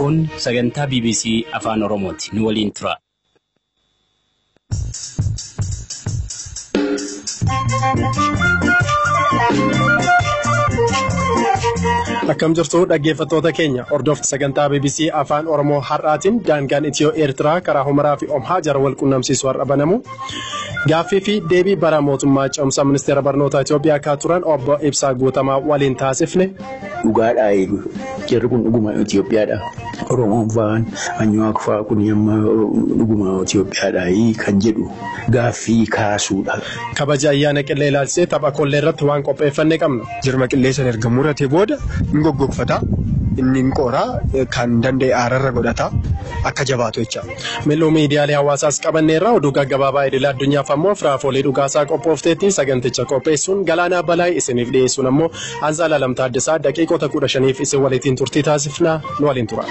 Kun sagantaa BBC Afaan Oromooti. Nu waliin tura. Akkam jirtu dhaggeeffattoota keenya, hordoftoota sagantaa BBC Afaan Oromoo har'aatiin daangaan Itiyoo Eertiraa karaa Humaraa fi Omhaajar wal qunnamsiisu har'a banamu. Gaaffii fi deebii bara mootummaa ce'umsaa ministeera barnootaa Itoophiyaa akka turan obbo Ibsaa Guutamaa waliin taasifne. Dhugaadhaa, jarri kun dhuguma Itoophiyaadha. Oromoon fa'aan, Anyuwaaq fa'aa kun amma dhuguma Itoophiyaadha kan jedhu gaaffii kaasuudha. Kabaja ayyaana qillee ilaalchisee tapha kollee irratti waan qopheeffanne qabna. Jirma qillee sana erga muratee booda hin goggogfata. Inni hin qooraa, kan danda'e aararra godhata, akka jabaatu jecha. Mil'uu miidiyaalee hawaasaas qabanneerra. Oduu gaggabaabaa idil addunyaaf ammoo Firaafoolii Dhugaasaa qophoofteetti. Saganticha qopheessuun Galaanaa Balaay, isiniif dhiyeessuun ammoo Anzaala Lamtaaddisaa, daqiiqota 15f isin waliin turtii taasifna. Nu waliin tura.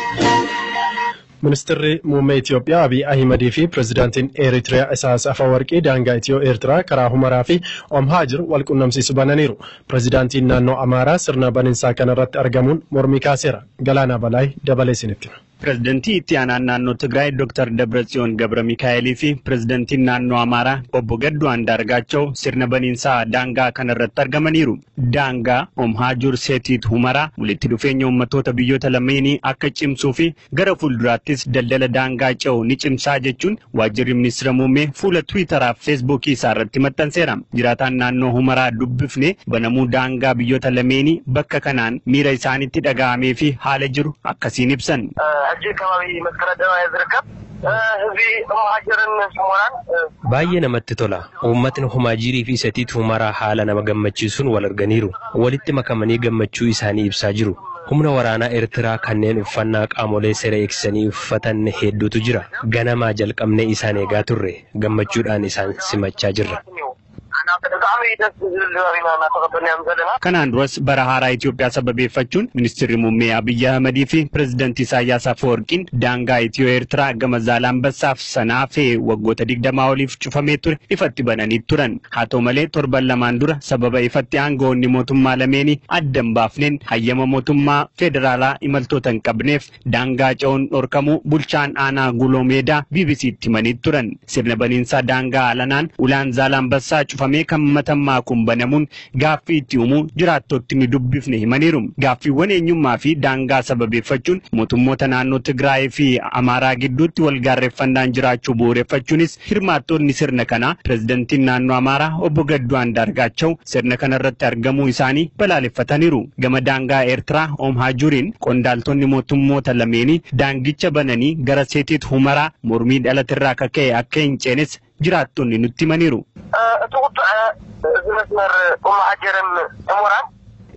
Ministeerri muummee Itoophiyaa Abiy Ahimadii fi pirezidaantiin Eritiriyaa Isaayyaas Afawarqii daangaa Itiyoo Eertiraa karaa Humaraa fi Omhaajir wal qunnamsiisu bananiiru. Pirezidaantiin naannoo Amaaraa sirna baninsaa kanarratti argamuun mormii kaaseera. Galaanaa Balaay dabalee isinitti. Pirezidantii itti aanaan naannoo Tigraay Dr. Dabratsiyoon Gabra Mikaa'elii fi pirezidantiin naannoo Amaaraa obbo Gadduu Andaargaachaw sirna baniinsaa daangaa kanarratti argamaniiru. Daangaa Omhaajur Seetiit Humaraa walitti dhufeenya uummattoota biyyoota lameenii akka cimsuu fi gara fuulduraattis daldala daangaa ce'u ni cimsaa jechuun waajjirri ministeera muummee fuula Tiwiitaraa fi Feesbuukii isaa irratti maxxanseera. Jiraataan naannoo Humaraa dubbifne banamuu daangaa biyyoota lameenii bakka kanaan miira isaanitti dhaga'amee fi haala jiru akkasiin ibsan. ሕጂ ከባቢ መስከረም ዝርከብ ህዝቢ እምሃጀርን ሁመራን Baay'ee namatti tola. Uummatni Humaajirii fi Setiit Humaraa haala nama gammachiisuun wal arganiiru. Walitti makamanii gammachuu isaanii ibsaa jiru. Humna waraanaa Eertiraa kanneen uffannaa qaamolee seera eegsisanii uffatan hedduutu jira. Ganamaa jalqabnee isaan eegaa turre. Gammachuudhaan isaan simachaa jirra. ብጣዕሚ ደስ ዝብል ድባብ ኢና እናተቐበልናዮም ዘለና። Kanaan duras bara haaraa Itoophiyaa sababeeffachuun ministeerri muummee Abiyyi Ahmadii fi pirezidantii Isaayyaas Afeworqiin daangaa Itiyoo Eertiraa gama Zaalambassaaf Sanaafee waggoota 20 oliif cufamee ture ifatti bananii turan. Haa ta'u malee, torban lamaan dura sababa ifatti aangawoonni mootummaa lameenii adda hin baafneen hayyama mootummaa federaalaa imaltoota hin qabneef daangaa ce'uun dhorkamuu bulchaan aanaa Guloo Meedaa BBC'tti himanii turan. Sirna baniinsaa daangaa alanaan ulaan Zaalambassaa cufamee kan matammaa kun banamuun gaaffii itti uumuu jiraattotni ni dubbifne himaniiru. Gaaffiiwwan eenyummaa fi daangaa sababeeffachuun mootummoota naannoo Tigraay fi Amaaraa gidduutti wal gaarreeffannaan jiraachuu bu'uureffachuunis hirmaattonni sirna kanaa pirezidantiin naannoo Amaaraa obbo Gadduu Andaargaachaw sirna kanarratti argamuu isaanii balaaleffataniiru. Gama daangaa Eertiraa Oomhaajuriin qondaaltonni mootummoota lameenii daangicha bananii gara Seetiit Humaraa mormii dhalatirraa kaka'e akka hin ceenes jiraattonni nutti himaniiru. እቲ ቁጥዐ እዚ መስመር እምሃጀርን ሁመራን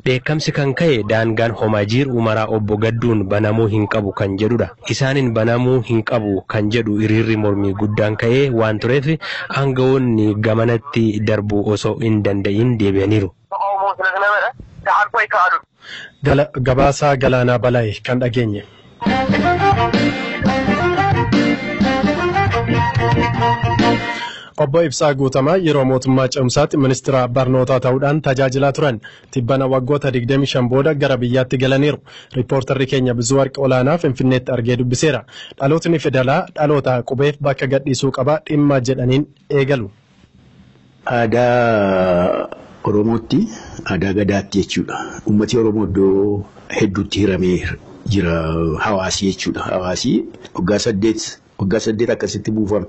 Dheekkamsi kan ka'e daangaan Homaajiir Umaraa obbo Gadduun banamuu hin qabu kan jedhudha. Isaaniin banamuu hin qabu kan jedhu hiriirri mormii guddaan ka'ee waan tureef aangawoonni gamanatti darbuu osoo hin danda'in deebi'aniiru. ተቃውሞ ስለ ዝነበረ ክሓልፎ ኣይከኣሉን። Gabaasaa Galaanaa Balaay kan dhageenye. Obbo Ibsaa Guutamaa yeroo mootummaa ce'umsaatti ministeera barnootaa ta'uudhaan tajaajilaa turan. Tibbana waggoota 25 booda gara biyyaatti galaniiru. Riippoortarri keenya Bizuwarqi Olaanaa Finfinneetti argee dubbiseera. Dhalootni fidalaa dhaloota qubeef bakka gadhiisuu qaba dhimma jedhaniin eegalu. Aadaa Oromootti, aadaa gadaatti jechuudha. Uummati Oromoo iddoo hedduutti hiramee jira, hawaasii jechuudha. Hawaasii waggaa 8 waggaa 8 akkasitti buufama.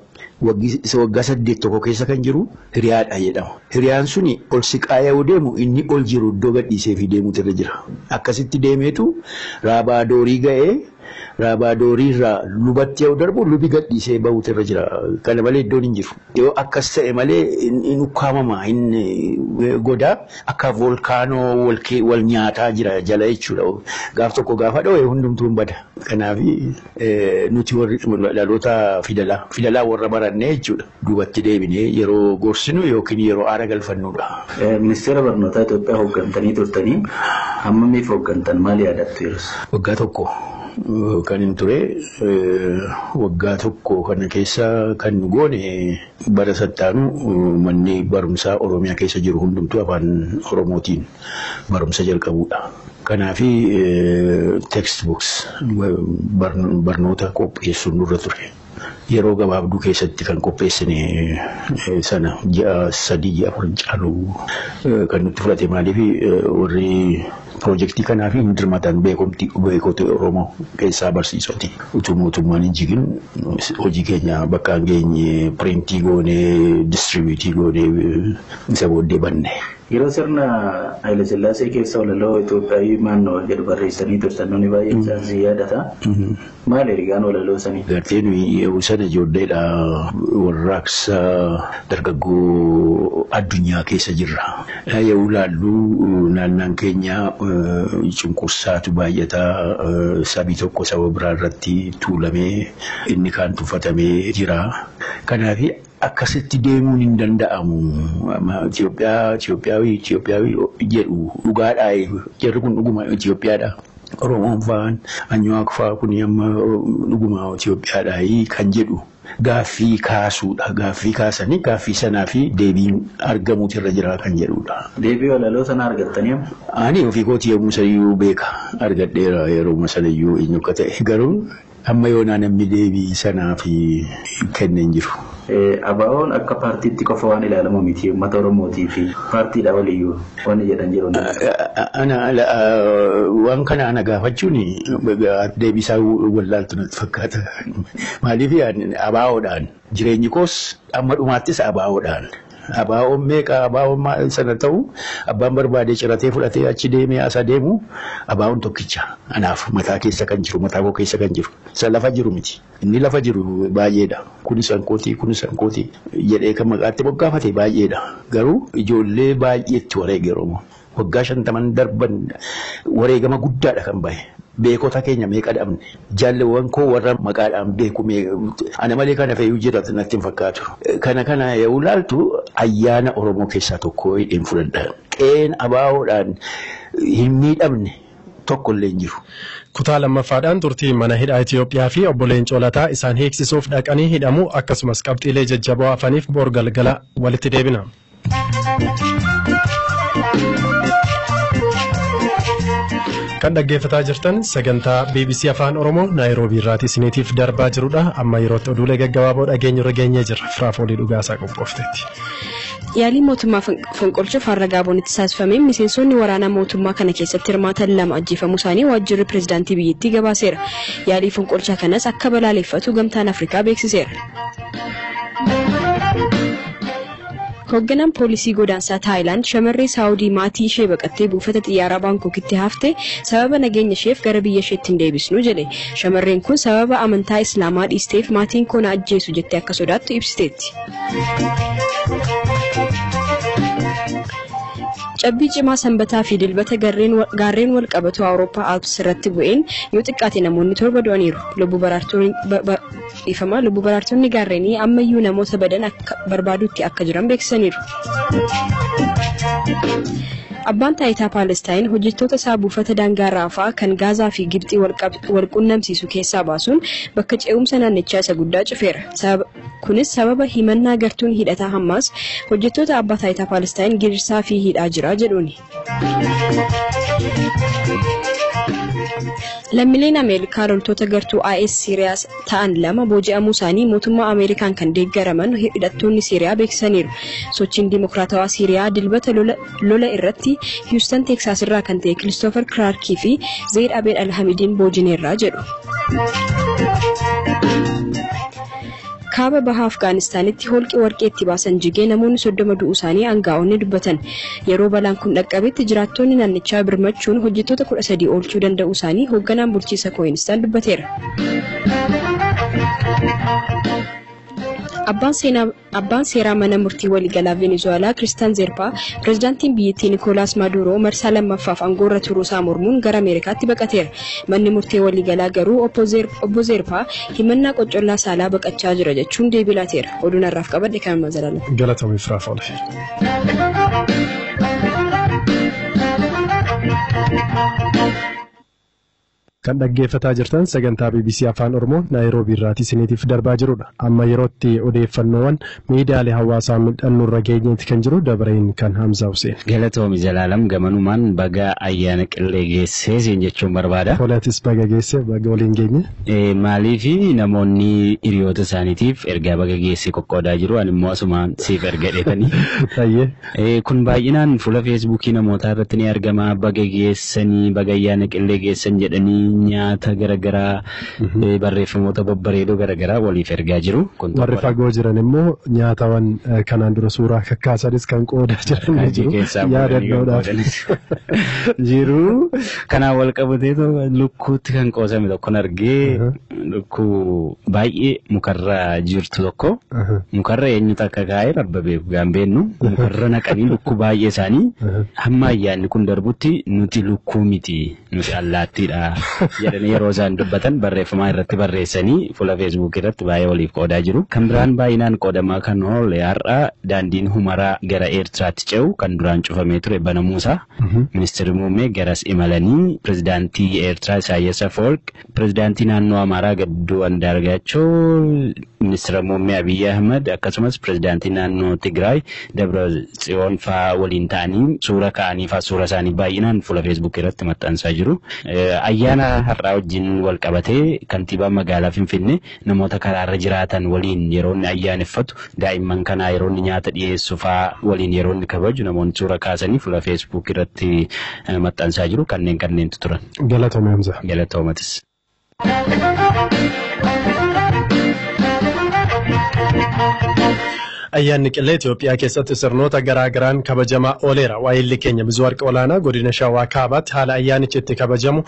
Isa waggaa 8 tokko keessa kan jiru hiriyaadha jedhama. Hiriyaan suni ol siqaa yoo deemu, inni ol jiru iddoo gadhiisee fi deemuutu irra jira. Akkasitti deemeetu raabaa doorii ga'ee, raabaa doorii irraa lubatti yoo darbu, lubi gadhiisee bahuutu irra jira. Kana malee iddoon hin jiru. Yoo akkas ta'e malee inni ukkaamama, inni godaa akka volkaanoo wal nyaataa jira jala jechuudha. Gaaf tokko gaafa dho'e hundumtuu hin bada. Kanaaf nuti warri dhaloota fidalaa warra barannee jechuudha. Duubatti deebinee yeroo gorsinu yookiin yeroo aara galfannudha. Ministeera barnootaa Itoophiyaa hooggantanii turtanii, hammamiif hooggantan? Maal yaadattu yeroos? Waggaa tokko kan hin ture. Waggaa tokko kana keessa kan nu goone, bara sattaanu manni barumsaa Oromiyaa keessa jiru hundumtuu afaan Oromootiin barumsa jalqabuudha. Kanaafi text books barnoota qopheessuun nurra ture. Yeroo gabaabduu keessatti kan qopheessine sana ji'a 3 ji'a 4 caalu kan nutti fudhate maaliif warri piroojeektii kanaaf hin dirmatan beekota Oromoo keessaa barsiisoti. Utuu mootummaan hin jigin hojii keenya bakka hin geenye piriintii goonee distribiitii goonee isa booddee banne. Yeroo sirna Haayile Sillaasee keessa walaloo Itoophiyaawii maannoo jedhu barreessanii turtan namni baay'een isaan si yaadata. Maali ergaan walaloo sanii? Gartee nuyi yeroo sana ijoolleedha warraaqsa dargaggoo addunyaa keessa jirra. Yeroo ilaallu naannaan keenya cunqursaatu baay'ata sabi tokko saba biraa irratti tuulamee inni kaan tuffatamee jira. Kanaaf akkasitti deemuun hin danda'amu. Itoophiyaa Itoophiyaawii Itoophiyaawii jedhu dhugaadhaa jarri kun dhuguma Itoophiyaadha. Oromoon fa'aan Anyuwaaq fa'aa kun amma dhuguma Itoophiyaadhaa kan jedhu gaaffii kaasuudha. Gaaffii kaasanii gaaffii sanaa fi deebiin argamuutu irra jira kan jedhudha. Deebii walaloo sana argattanii? Ani ofii kootii yommuu saniyyuu beeka argadheera yeroo sanayyuu eenyu akka ta'e garuu amma yoonaa namni deebii sanaa fi kenne hin jiru. ABO'n akka paartiitti qofa waan ilaalamu miti uummata Oromootii fi paartiidha waliyyuu waan jedhan jiru. Waan kana ana gaafachuun deebisaa wallaaltu natti fakkaata. Maaliif ABO'dhaan jireenyi koos amma dhumaattis ABO'dhaan. ABO'n meeqa ABO'n sana ta'u abbaan barbaade ciratee fudhatee achi deemee asa deemu ABO'n tokkicha anaaf mataa keessa kan jiru mataa koo keessa kan jiru isa lafa jiru miti inni lafa jiru baay'eedha kunis hankootii kunis hankootii jedhee kan maqaatti moggaafate baay'eedha garuu ijoollee baay'eetti wareege Oromoo waggaa 50 darban wareegama guddaadha kan bahe. Beekota keenya meeqa dhabne jaalleewwan koo warra maqaadhaan beeku ana malee kana fe'uu jiraatu natti hin fakkaatu. Kana kana yoo ilaaltu ayyaana Oromoo keessaa tokko hidheen fudhadha. Qeen ABO'dhaan hin miidhamne tokko illee hin jiru. Kutaa lammaffaadhaan turtii mana hidhaa Itoophiyaa fi obbo Leencoo Lataa isaan hiiksisuuf dhaqanii hidhamu akkasumas qabxiilee jajjaboo hafaniif boor galgala walitti deebina. Kan dhaggeeffataa jirtan sagantaa BBC Afaan Oromoo Naayiroobii irraatii isiniitiif darbaa jirudha. Amma yerootti oduulee gaggabaaboo dhageenyu irra geenyee jirra. Firaafoolii dhugaasaa qophoofteetti. Yaalii mootummaa fonqolchuuf har'a Gaaboonitti taasifameen miseensonni waraanaa mootummaa kana keessatti hirmaatan lama ajjeefamuu isaanii waajjirri pireezidaantii biyyattii gabaaseera. Yaalii fonqolchaa kanas akka balaaleffatu gamtaan Afrikaa beeksiseera. Hoogganaan poolisii godaansaa Taayilaand shamarree Saawudii maatii ishee baqattee buufata xiyyaaraa Baankokitti hafte sababa nageenya isheef gara biyya isheetti hin deebisnu jedhe. Shamarreen kun sababa amantaa Islaamaa dhiisteef maatiin koo na ajjeesu jettee akka sodaattu ibsiteetti. Cabbii cimaa sanbataa fi dilbata gaarreen wal qabatu Awurooppaa Alps irratti bu'een yoo xiqqaate namoonni 7 du'aniiru. Lubbuu baraartonni gaarreenii ammayyuu namoota badan akka barbaadutti akka jiran beeksisaniiru. Abbaan taayitaa Paalestaayin hojjettoota isaa buufata daangaa Raafaa kan Gaazaa fi Gibxii wal qunnamsiisu keessaa baasuun bakka ce'umsa naannichaa isa guddaa cufeera. Kunis sababa himannaa gartuun hidhataa Hammaas hojjettoota abbaa taayitaa Paalestaayin gidirsaa fi hidhaa jira jedhuuni. Lammiileen Ameerikaa loltoota gartuu IS Siiriyaa ta'an lama booji'amuu isaanii mootummaa Ameerikaan kan deeggaraman hidhattoonni Siiriyaa beeksisaniiru. Sochiin Dimokiraatawaa Siiriyaa dilbata lola irratti Houston Teeksaas irraa kan ta'e Kiristoofer Kiraarkii fi Zeed Abeed Alhamidiin boojineerraa jedhu. Kaaba baha Afgaanistaanitti holqi warqee itti baasan jigee namoonni 30 du'uu isaanii aangaa'onni dubbatan. Yeroo balaan kun dhaqqabetti jiraattonni naannichaa birmachuun hojjettoota 13 oolchuu danda'uu isaanii hoogganaan bulchiinsa Kooyinistaan dubbateera. Abbaan seeraa mana murtii waliigalaa Venezuelaa Kiristaan Zeerpaa pireezidaantiin biyyattii Nikoolaas Maaduroo marsaa lammaffaaf aangoorra turuu isaa mormuun gara Ameerikaatti baqateera. Manni murtii waliigalaa garuu obbo Zeerpaa himannaa qocollaa saalaa baqachaa jira jechuun deebii laateera. Oduun har'aaf qabadhe kanuma zalala. Galatoomii Firaafoole. Kan dhaggeeffataa jirtan sagantaa BBC Afaan Oromoo Naayiroobii irraatii isiniitiif darbaa jirudha. Amma yerootti odeeffannoowwan miidiyaalee hawaasaa midhannu irra geenyeeti kan jiru dabareen kan Hamza Hussein. Galatoomi Zalaalam, gamanumaan baga ayyaana qillee geessee siin jechuun barbaada. Toleetis baga geessee, baga waliin geenye. Maaliifi namoonni hiriyoota isaaniitiif ergaa baga geessee qoqqoodaa jiru, ani immoo asumaan siif erga dheetanii. Tayyee. Kun baay'inaan fuula Feesbuukii namootaa irratti ni argama. Baga geessanii, baga ayyaana qillee geessan jedhanii nyaata garaagaraa, barreeffamoota babbareedoo garaagaraa waliif ergaa jiru. Kun Warri fagoo jiran immoo nyaatawwan kanaan dura suuraa kakkaasanis kan qoodaa jiran ni jiru. Yaadannoodhaaf. Jiru. Kanaan wal qabatee lukkuutti kan qoosame tokkon argee, lukkuu baay'ee mukarra jirtu tokko, mukarra eenyutu akka kaa'e rabba beeku gaambeennu, mukarra naqanii lukkuu baay'ee isaanii hamma ayyaanni kun darbutti nuti lukkuu miti, nuti allaattiidha jedhanii yeroo isaan dubbatan barreeffamaa irratti barreessanii fuula Feesbuuk irratti baay'ee waliif qoodaa jiru. Kan biraan baay'inaan qoodamaa kan oole har'a daandiin Humaraa gara Eertiraatti ce'u kan duraan cufamee ture banamuusaa, ministeerri muummee garas imalanii pirezidaantii Eertiraa Isaayyaas Afwerq, pirezidaantii naannoo Amaaraa Gadduu Andaargaachoo, ministeera muummee Abiyyi Ahmad, akkasumas pirezidaantii naannoo Tigraay Dabra Tsiyoon fa'aa waliin ta'anii suura ka'anii fa'aa suura isaanii baay'inaan fuula Feesbuuk irratti maxxansaa jiru. Ayyaana har'aa wajjin wal qabatee kantiibaan magaalaa Finfinnee namoota karaarra jiraatan waliin yeroo inni ayyaaneffatu, daa'imman kanaa yeroo inni nyaata dhiyeessu fa'aa waliin yeroo inni kabaju namoonni suura kaasanii fuula Feesbuuk irratti maxxansaa jiru. Kanneen kanneentu turan. Galatoome, Hamza. Galatoomatis. Ayyaanni qillee Itoophiyaa keessatti sirnoota garaa garaan kabajamaa ooleera. Waa'illi keenya Bizuu Harqa Olaanaa godina Shawaa Kaabaatti haala ayyaanichi itti kabajamu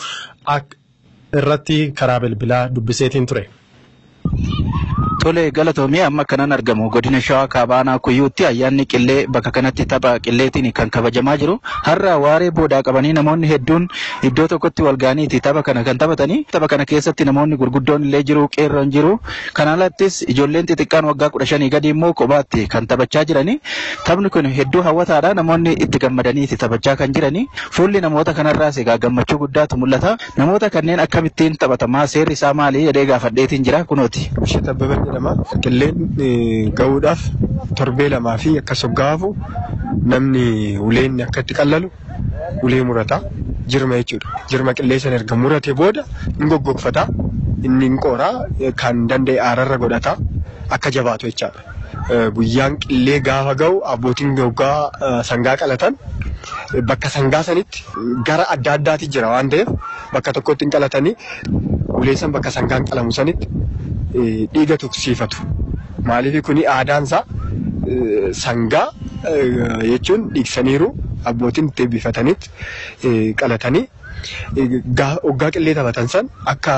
irratti karaa bilbilaa dubbiseetiin ture. Tole, galatoomii. Amma kanan argamu godina Shawaa Kaabaa aanaa Kuyyuutti. Ayyaanni qillee bakka kanatti tapha qilleetiin kan kabajamaa jiru. Har'a waaree boodaa qabanii namoonni hedduun iddoo tokkotti wal ga'aniiti tapha kana kan taphatanii. Tapha kana keessatti namoonni gurguddoon illee jiru, qeerroon jiru. Kana alattis ijoolleen xixiqqaan waggaa 15 gadi immoo kophaatti kan taphachaa jirani. Taphni kun hedduu hawwataadha. Namoonni itti gammadaniiti taphachaa kan jirani. Fuulli namoota kanarraas egaa gammachuu guddaatu mul'ata. Namoota kanneen akkamittiin taphatamaa, seerri isaa maali jedhee gaafadheetiin jira, kunooti. Ishee Abbabee jedhama. Qilleen ga'uudhaaf torbee 2 fi akka soggaafu namni uleen akka itti qallalu ulee murata. Jirma jechuudha. Jirma qillee sana erga murate booda hin goggogfata. Inni hin qooraa, kan danda'e aararra godhata. Akka jabaatu jechaadha. Guyyaan qillee gaafa ga'u abbootiin goggaa sangaa qalatan bakka sangaa sanitti gara adda addaati jira waan ta'eef bakka tokkotti hin qalatanii, ulee san bakka sangaan qalamu sanitti dhiiga tuqsiifatu. Maaliif kuni aadaansaa sangaa jechuun dhiigsaniiru, abbootiin itti eebbifatanitti qalatanii hoggaa qillee taphatan san akka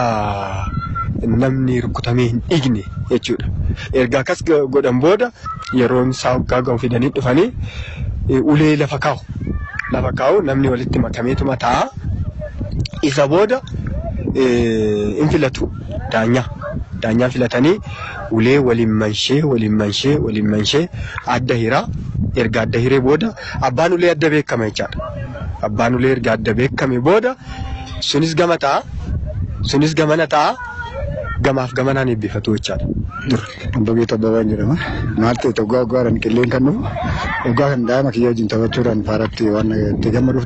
namni rukutamee hin dhiigne jechuudha. Erga akkas godhan booda yeroon isaa hoggaa ga'u fidanii dhufanii ulee lafa kaa'u. Lafa kaa'u, namni walitti makameetuma taa'a. Isa booda hin filatu daanyaa. Daanyaa filatanii ulee waliin manshee, waliin manshee, waliin manshee adda hiraa. Erga adda hiree booda abbaan ulee adda beekama jechaadha. Abbaan ulee erga adda beekame booda sunis gama ta'a, sunis gamana ta'a, gamaaf gamanaan eebbifatu jechaadha. Dur. Abbabee Tabbabaan jedhama. Maal ta'e, waggaa waggaadhaan qilleen kan dhufu waggaa kan daa'ima kiyya wajjin taphachuudhaan faaratti waan itti gammaduuf.